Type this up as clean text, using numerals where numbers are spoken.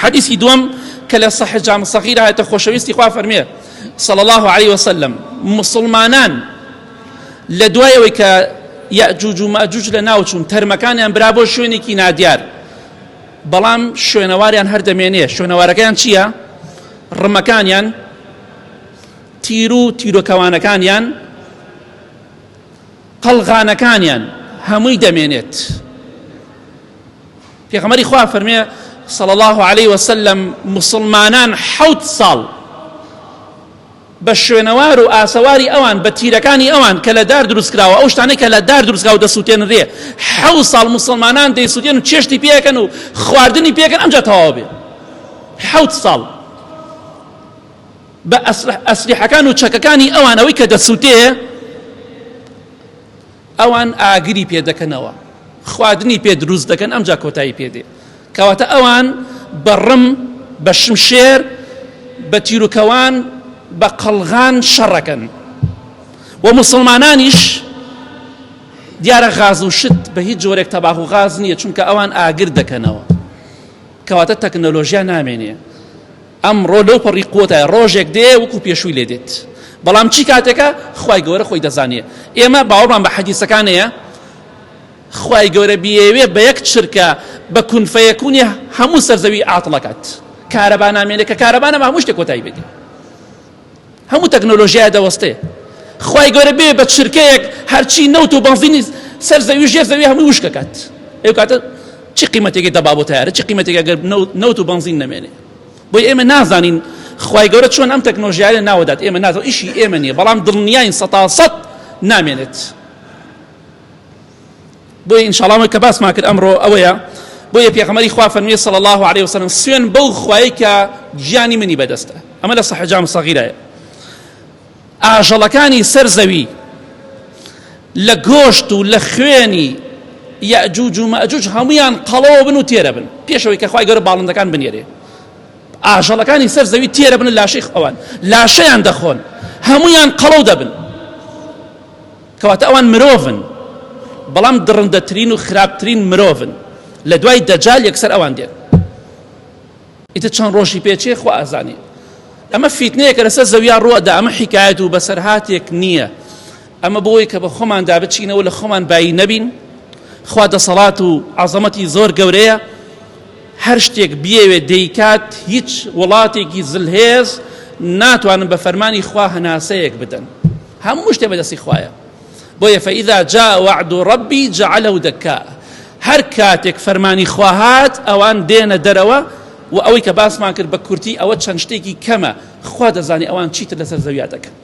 حەدیسی دووەم کە لە صحیح جامع صغیر هاتە خۆشەویستی خوا فەرمێ صلی الله علیه وسلم مسلمانان لە دوای ئەوەی کە یەئجوج و مەئجوج لە ناو چوون تەرمەکانیان برا بۆ شوێنێکی نادیار بەڵام شوێنەواریان هەر دەمێنێ شوێنەوارەکەیان چییە؟ ڕمەکانیان تیر و تیرۆکەوانەکانیان قەڵغانەکانیان هەمووی دەمێنێت پێغەمبەری خوا فەرمێ صلی الله علیه وسلم مسلمانان حەوت ساڵ بە شوێنەوار و ئاسەواری ئەوان بە تیرەکانی ئەوان کە لە دار دروستکراوە ئەو شتانەی کە لە دار دروستکراوە دەسووتێنرێ حەوت ساڵ مسلمانان دەیسووتێن و چێشتی پێەکەن و خواردنی پێکەن ئەمجا تەواو بێ حەوت ساڵ بە ئەسلیحەکان و چەکەکانی ئەوان ئەوەی کە دەسووتێ ئەوان ئاگری پێ دەکەنەوە خواردنی پێ دروست دەکەن ئەمجا کۆتایی پێ دێ کەواتە ئەوان بە ڕم بە شمشێر بە تیروکەوان بە قەڵغان شەڕەکەن و موسڵمانانیش دیارە غاز و شت بە هیچ جۆرێک تەباخ و غاز نییە چونکە ئەوان ئاگر دەکەنەوە کەواتە تەکنەلۆژیا نامێنێ ئەمڕۆ لەو پەڕی قوتایە ڕۆژێک دێ وەکو پێشووی لێ دێت بەڵام چی کاتێکە خوای گەورە خۆی دەزانێ ئێمە باوەڕمان بە حەدیسەکان هەیە خوای گەورە بیەوێ بە یەک چرکە بە کون فەیەکونی هەموو سەرزەوی عاتڵەکات کارەبا نامێنێ کە کارەبا نەما هەموو شتێک کۆتایی بێت هەموو تەکنۆلۆژیای دەوەستێ خوای گەورە بێ بە چرکەیەک هەرچی نەوت و بەنزینی سەر زەوی ژێر زەوی هەمووی وشکەکات ئەو کاتە چی قیمەتێکی دەبا بۆ تەیارە چی قیمەتێک ئەگەر نەوت و بەنزین نەمێنێ بۆی ئێمە نازانین خوای گەورە چۆن ئەم تەکنۆژیایە ناوەدات ئێمە نازانین ئیشی ئێمە نییە بەڵام دڵنیاین سەتا سەد نامێنێت بۆیە ئینشاڵڵا کە باسمان کرد ئەمڕۆ ئەوەیە بۆیە پێغەمبەری خوا فەرمی صلی الله علیه وسلم سوێن بەو خوایەی کە گیانی منی بەدەستە ئەمە لە صحیح جامع صغیرایە ئاژەڵەکانی سەر زەوی لە گۆشت و لە خوێنی یەجوج و مەجوج هەمویان قەڵەوە بن و تێرە بن پێشەوەی کە خوای گەورە باڵندەکان بنێرێ ئاژەڵەکانی سەر زەوی تێرە بن لاشەی ئەوان لاشەیان دەخۆن هەمویان قەڵەو دەبن کەواتە ئەوان مرۆڤن بەڵام دڕندەترین و خراپترین مرۆڤن لە دوای دەجال یەکسەر ئەوان دێن ئیتر چەند ڕۆژی پێچێ خوا ئازانێ ئەمە فیتنەیەکە لەسەر زەویا ڕوەدا ئەمە حکایەت و بەسەرهاتێک نییە ئەمە بۆی کە بە خۆماندا بچینەوە لە خۆمان بایی نەبین خوا دەسەڵات و عەزەمەتی زۆر گەورەیە هەر شتێک بیەوێت دەیکات هیچ وڵاتێکی زلهێز ناتوانن بە فەرمانی خوا هەناسەیەک بدەن هەموو شتێ بەدەستی خوایە بۆیە فإذا جاء وعد ربي جعله دكاء هەر کاتێک فەرمانی خوا هات ئەوان دێنە دەرەوە و ئەوەی کە باسمان کرد بە کورتی ئەوە چەند شتێکی کەمە خوا دەزانێ ئەوان چیتر لەسەر زەویا دەکەن.